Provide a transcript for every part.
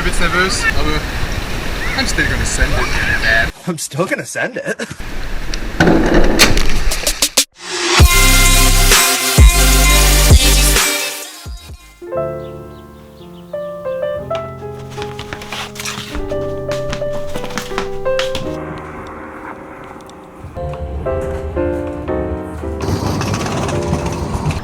ein bisschen nervös, aber I'm still gonna send it. I'm still gonna send it.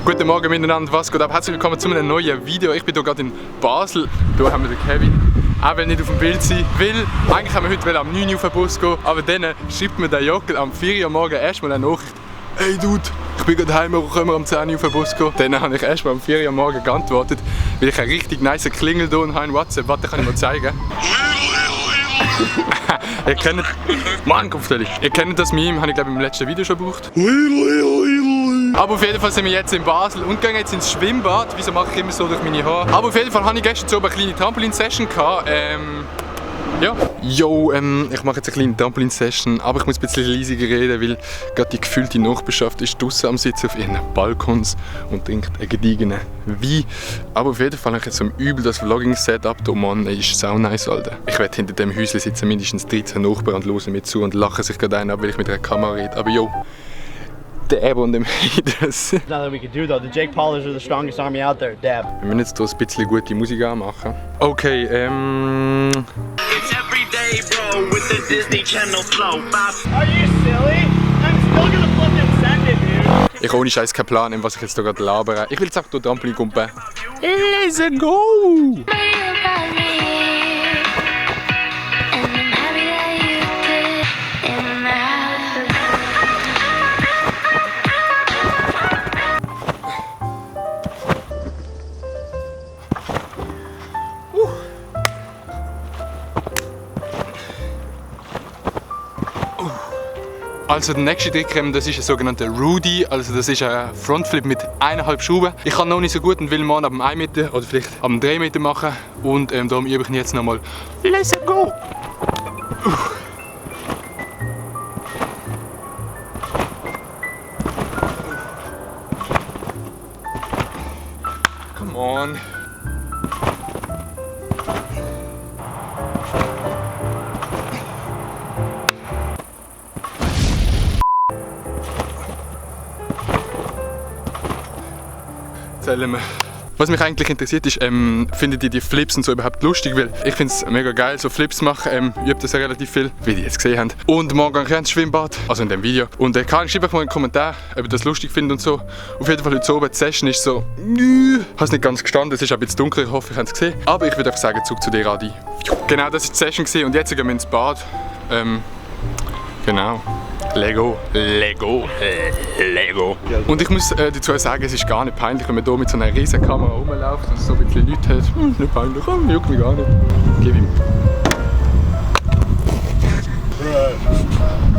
Guten Morgen miteinander, was geht ab? Herzlich willkommen zu einem neuen Video. Ich bin hier gerade in Basel. Hier haben wir den Kevin. Er will nicht auf dem Bild sein, weil eigentlich haben wir heute am 9 Uhr auf den Bus gehen, aber dann schreibt mir der Jockel am 4 Uhr morgen erstmal eine Nachricht. Hey Dude, ich bin gerade heim, können wir am 10 Uhr auf den Bus gehen? Dann habe ich erstmal am 4 Uhr morgen geantwortet, weil ich eine richtig nice Klingel hier habe in WhatsApp. Warte, kann ich mal zeigen. Ihr kennt... Mann, Kopfstelle. Ihr kennt das Meme, habe ich glaube im letzten Video schon gebraucht. Aber auf jeden Fall sind wir jetzt in Basel und gehen jetzt ins Schwimmbad. Wieso mache ich immer so durch meine Haare? Aber auf jeden Fall hatte ich gestern so eine kleine Trampolin-Session gehabt. Ja. Yo, ich mache jetzt eine kleine Trampolin-Session, aber ich muss ein bisschen leisiger reden, weil gerade die gefühlte Nachbarschaft ist draussen am Sitzen auf ihren Balkons und trinkt einen gediegenen Wein. Aber auf jeden Fall habe ich jetzt so übel das Vlogging-Setup. Oh Mann, ist sau nice, Alter. Ich werde hinter dem Häuschen sitzen mindestens 13 Nachbarn und hören mir zu und lachen sich gerade ein, weil ich mit einer Kamera rede. Aber yo. Dab on them haters. Nothing we can do though. The Jake Paulers are the strongest army out there. Dab. Wir müssen jetzt hier ein bisschen gute Musik anmachen. Okay, It's every day, bro, with the Disney Channel flow. Are you silly? I'm still gonna fucking send it, dude. Ich habe ohne Scheiß keinen Plan, was ich jetzt hier gerade labere. Ich will jetzt einfach hier Trampolin kumpen. Let's go! Also der nächste Trick, das ist ein sogenannter Rudy, also das ist ein Frontflip mit 1,5 Schrauben. Ich kann noch nicht so gut und will morgen ab dem 1 Meter oder vielleicht ab dem 3 Meter machen und darum übe ich ihn jetzt nochmal. Let's go! Come on! Was mich eigentlich interessiert ist, findet ihr die Flips und so überhaupt lustig? Weil ich finde es mega geil, so Flips machen, übt das ja relativ viel, wie ihr jetzt gesehen habt. Und morgen gehe ich ins Schwimmbad, also in dem Video. Und schreibt einfach mal einen Kommentar, ob ihr das lustig findet und so. Auf jeden Fall heute oben, die Session ist so, ich habe es nicht ganz gestanden, es ist ein bisschen dunkel, ich hoffe, ihr habt es gesehen. Aber ich würde einfach sagen, zurück zu dir, Adi. Genau, das war die Session gewesen, und jetzt gehen wir ins Bad. Genau. Lego. Und ich muss dazu sagen, es ist gar nicht peinlich, wenn man hier mit so einer riesen Kamera rumläuft und so ein bisschen Leute hat. Ist nicht peinlich, juckt mich gar nicht. Gib ihm.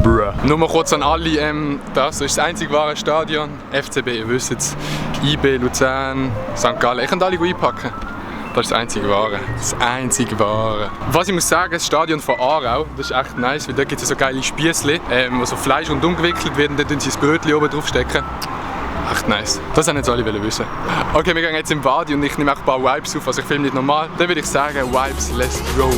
Bruh. Nur mal kurz an alle, das ist das einzig wahre Stadion. FCB, ihr wisst es. IB, Luzern, St. Gallen. Ich kann alle einpacken. Das ist das einzige Wahre. Das einzige Wahre. Was ich muss sagen, das Stadion von Aarau, das ist echt nice, weil dort gibt es so geile Spiessli, wo so Fleisch rundum gewickelt wird und dann tun sie das Brötchen oben drauf stecken. Echt nice. Das haben jetzt alle wissen. Okay, wir gehen jetzt im Wadi und ich nehme auch ein paar Vibes auf, also ich filme nicht normal. Dann würde ich sagen, Vibes, let's go.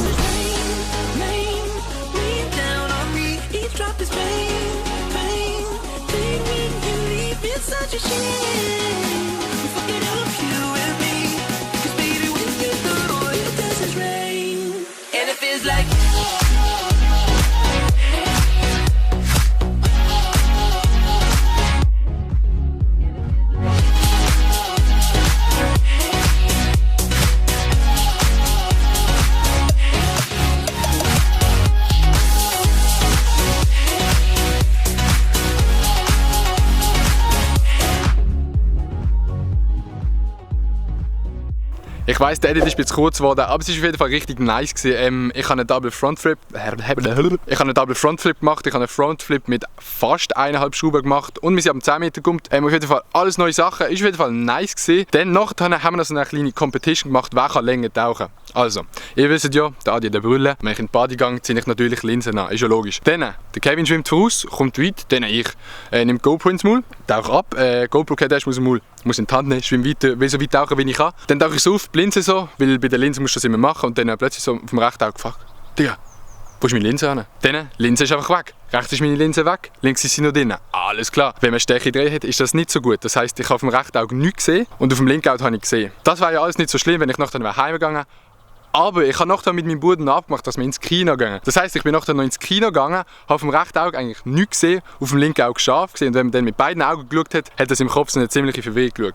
Ich weiss, der Edit ist ein bisschen kurz geworden, aber es war auf jeden Fall richtig nice gewesen. Ich habe einen Double Frontflip gemacht, ich habe einen Frontflip mit fast 1,5 Schrauben gemacht und wir sind ab 10 Meter gekommen. Auf jeden Fall alles neue Sachen, ist auf jeden Fall nice gewesen. Dann nachher haben wir noch so eine kleine Competition gemacht, wer kann länger tauchen. Also, ihr wisst ja, da hat ihr die Brille, wenn ich in die Bade gehe, ziehe ich natürlich Linsen an, ist ja logisch. Dann, der Kevin schwimmt voraus, kommt weit, dann ich nehme die GoPro ins Maul, tauche ab, GoPro geht erst aus dem Maul, muss in die Hand nehmen, schwimme weiter, will so weit tauchen wie ich kann. Dann tauche ich so auf, blind Linse so, weil bei der Linse musst du das immer machen und dann plötzlich so vom rechten Auge gefragt, Digga, wo ist meine Linse hin? Dann, Linse ist einfach weg. Rechts ist meine Linse weg, links ist sie noch drin. Alles klar. Wenn man Steche drin hat, ist das nicht so gut. Das heisst, ich habe auf dem rechten Auge nichts gesehen und auf dem linken Auge habe ich gesehen. Das wäre ja alles nicht so schlimm, wenn ich nachher heimgegangen wäre. Aber ich habe nachher mit meinem Bruder abgemacht, dass wir ins Kino gehen. Das heisst, ich bin nachher noch ins Kino gegangen, habe auf dem rechten Auge eigentlich nichts gesehen, auf dem linken Auge scharf gesehen. Und wenn man dann mit beiden Augen geschaut hat, hat das im Kopf so eine ziemliche Verwirrung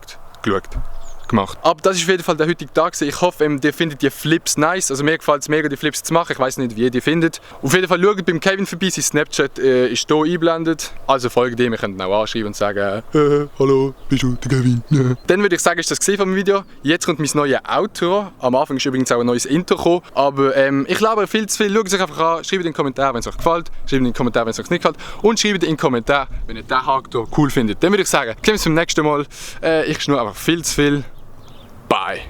gemacht. Aber das ist auf jeden Fall der heutige Tag. Ich hoffe, ihr findet die Flips nice. Also mir gefällt es mega, die Flips zu machen. Ich weiß nicht, wie ihr die findet. Auf jeden Fall schaut beim Kevin vorbei. Sein Snapchat ist hier eingeblendet. Also folgt ihm. Ihr könnt ihn auch anschreiben und sagen, hallo, bist du der Kevin? Dann würde ich sagen, ist das gesehen vom Video. Jetzt kommt mein neues Outro. Am Anfang ist übrigens auch ein neues Intro gekommen. Aber ich glaube viel zu viel. Schaut es euch einfach an. Schreibt in den Kommentaren, wenn es euch gefällt. Schreibt in den Kommentaren, wenn es euch nicht gefällt. Und schreibt in den Kommentaren, wenn ihr diesen Haken hier cool findet. Dann würde ich sagen, sehen wir uns beim nächsten Mal. Ich schnurre einfach viel zu viel. Bye.